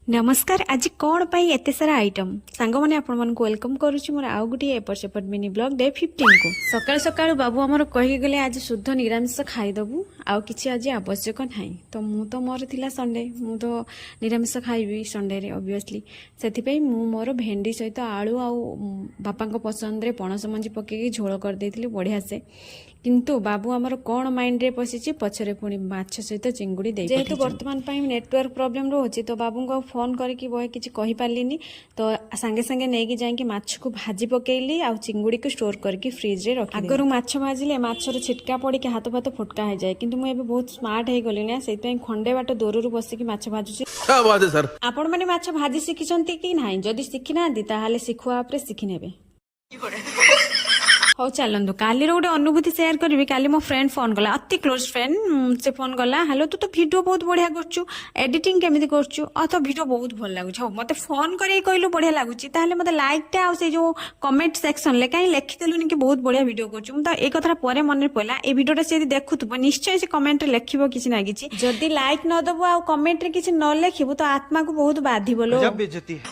ନମସ୍କାର। ଆଜି କ'ଣ ପାଇଁ ଏତେ ସାରା ଆଇଟମ୍? ସାଙ୍ଗମାନେ, ଆପଣମାନଙ୍କୁ welcome କରୁଛି ମୋର ଆଉ ଗୋଟିଏ ଏପଟ ସେପଟ ମିନି ବ୍ଲଗ୍ ଡେ 15କୁ। ସକାଳୁ ସକାଳୁ ବାବୁ ଆମର କହିକି ଗଲେ, ଆଜି ଶୁଦ୍ଧ ନିରାମିଷ ଖାଇଦେବୁ, ଆଉ କିଛି ଆଜି ଆବଶ୍ୟକ ନାହିଁ। ତ ମୁଁ ତ ମୋର ଥିଲା ସଣ୍ଡେ, ମୁଁ ତ ନିରାମିଷ ଖାଇବି ସଣ୍ଡେରେ ଅବଭିୟସଲି। ସେଥିପାଇଁ ମୁଁ ମୋର ଭେଣ୍ଡି ସହିତ ଆଳୁ ଆଉ ବାପାଙ୍କ ପସନ୍ଦରେ ପଣସ ମଞ୍ଜି ପକେଇକି ଝୋଳ କରିଦେଇଥିଲି ବଢ଼ିଆ ସେ। କିନ୍ତୁ ବାବୁ ଆମର କ'ଣ ମାଇଣ୍ଡରେ ପଶିଛି, ପଛରେ ପୁଣି ମାଛ ସହିତ ଚିଙ୍ଗୁଡ଼ି ଦେଇ। ଯେହେତୁ ବର୍ତ୍ତମାନ ପାଇଁ ନେଟୱାର୍କ ପ୍ରୋବ୍ଲେମ୍ ରହୁଛି, ତ ବାବୁଙ୍କୁ ଆଉ ଫୋନ୍ କରିକି ବହେ କିଛି କହିପାରିଲିନି। ତ ସାଙ୍ଗେ ସାଙ୍ଗେ ନେଇକି ଯାଇକି ମାଛକୁ ଭାଜି ପକେଇଲି ଆଉ ଚିଙ୍ଗୁଡ଼ିକୁ ଷ୍ଟୋର କରିକି ଫ୍ରିଜରେ ରଖି। ଆଗରୁ ମାଛ ଭାଜିଲେ ମାଛର ଛିଟକା ପଡ଼ିକି ହାତ ଫାତ ଫୋଟକା ହେଇଯାଏ, କିନ୍ତୁ ମୁଁ ଏବେ ବହୁତ ସ୍ମାର୍ଟ ହେଇଗଲିଣି ନା, ସେଇଥିପାଇଁ ଖଣ୍ଡେ ବାଟ ଦୂରରୁ ବସିକି ମାଛ ଭାଜୁଛି। क्या बात है सर! ଆପଣମାନେ ମାଛ ଭାଜି ଶିଖିଛନ୍ତି କି ନାହିଁ? ଯଦି ଶିଖିନାହାନ୍ତି, ତାହେଲେ ଶିଖୁଆ ଉପରେ ଶିଖିନେବେ। ହଉ ଚାଲନ୍ତୁ, କାଲିର ଗୋଟେ ଅନୁଭୂତି ସେୟାର କରିବି। କାଲି ମୋ ଫ୍ରେଣ୍ଡ ଫୋନ୍ କଲା, ଅତି କ୍ଲୋଜ୍ ଫ୍ରେଣ୍ଡ। ସେ ଫୋନ୍ କଲା, "ହ୍ୟାଲୋ, ତୁ ତ ଭିଡ଼ିଓ ବହୁତ ବଢ଼ିଆ କରୁଛୁ, ଏଡିଟିଂ କେମିତି କରୁଛୁ? ଆଉ ତୋ ଭିଡ଼ିଓ ବହୁତ ଭଲ ଲାଗୁଛି।" ହଉ, ମତେ ଫୋନ୍ କରିକି କହିଲୁ ବଢ଼ିଆ ଲାଗୁଛି, ତାହେଲେ ମତେ ଲାଇକ୍ଟା ଆଉ ସେଇ ଯୋଉ କମେଣ୍ଟ ସେକ୍ସନରେ କାହିଁ ଲେଖିଦେଲୁନି କି ବହୁତ ବଢ଼ିଆ ଭିଡ଼ିଓ କରୁଛୁ? ମୁଁ ତ ଏଇ କଥାଟା ପରେ ମନେ ପଡ଼ିଲା। ଏଇ ଭିଡ଼ିଓଟା ସେ ଯଦି ଦେଖୁଥିବ, ନିଶ୍ଚୟ ସେ କମେଣ୍ଟରେ ଲେଖିବ କିଛି ନା କିଛି। ଯଦି ଲାଇକ୍ ନ ଦବୁ ଆଉ କମେଣ୍ଟରେ କିଛି ନ ଲେଖିବୁ, ତ ଆତ୍ମାକୁ ବହୁତ ବାଧିବ ଲୋ। गजब बेइज्जती है।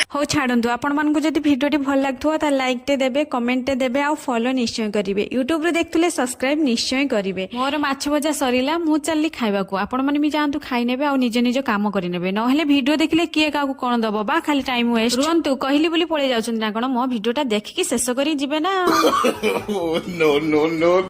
ହଉ ଛାଡ଼ନ୍ତୁ, ଆପଣମାନଙ୍କୁ ଯଦି ଭିଡ଼ିଓଟି ଭଲ ଲାଗୁଥିବ, ତାହେଲେ ଲାଇକ୍ଟେ ଦେବେ, କମେଣ୍ଟଟେ ଦେବେ ଆଉ ଫଲୋ ନିଶ୍ଚୟ କରିବେ। ୟୁଟ୍ୟୁବରେ ଦେଖୁଥିଲେ ସବସ୍କ୍ରାଇବ ନିଶ୍ଚୟ କରିବେ। ମୋର ମାଛ ଭଜା ସରିଲା, ମୁଁ ଚାଲିଲି ଖାଇବାକୁ। ଆପଣମାନେ ବି ଯାଆନ୍ତୁ, ଖାଇନେବେ ଆଉ ନିଜ ନିଜ କାମ କରିନେବେ। ନହେଲେ ଭିଡ଼ିଓ ଦେଖିଲେ କିଏ କାହାକୁ କଣ ଦବ ବା, ଖାଲି ଟାଇମ ୱେଷ୍ଟ। ରୁହନ୍ତୁ, କହିଲି ବୋଲି ପଳେଇ ଯାଉଛନ୍ତି ନା କଣ? ମୋ ଭିଡ଼ିଓଟା ଦେଖିକି ଶେଷ କରି ଯିବେ ନା। No, no, no.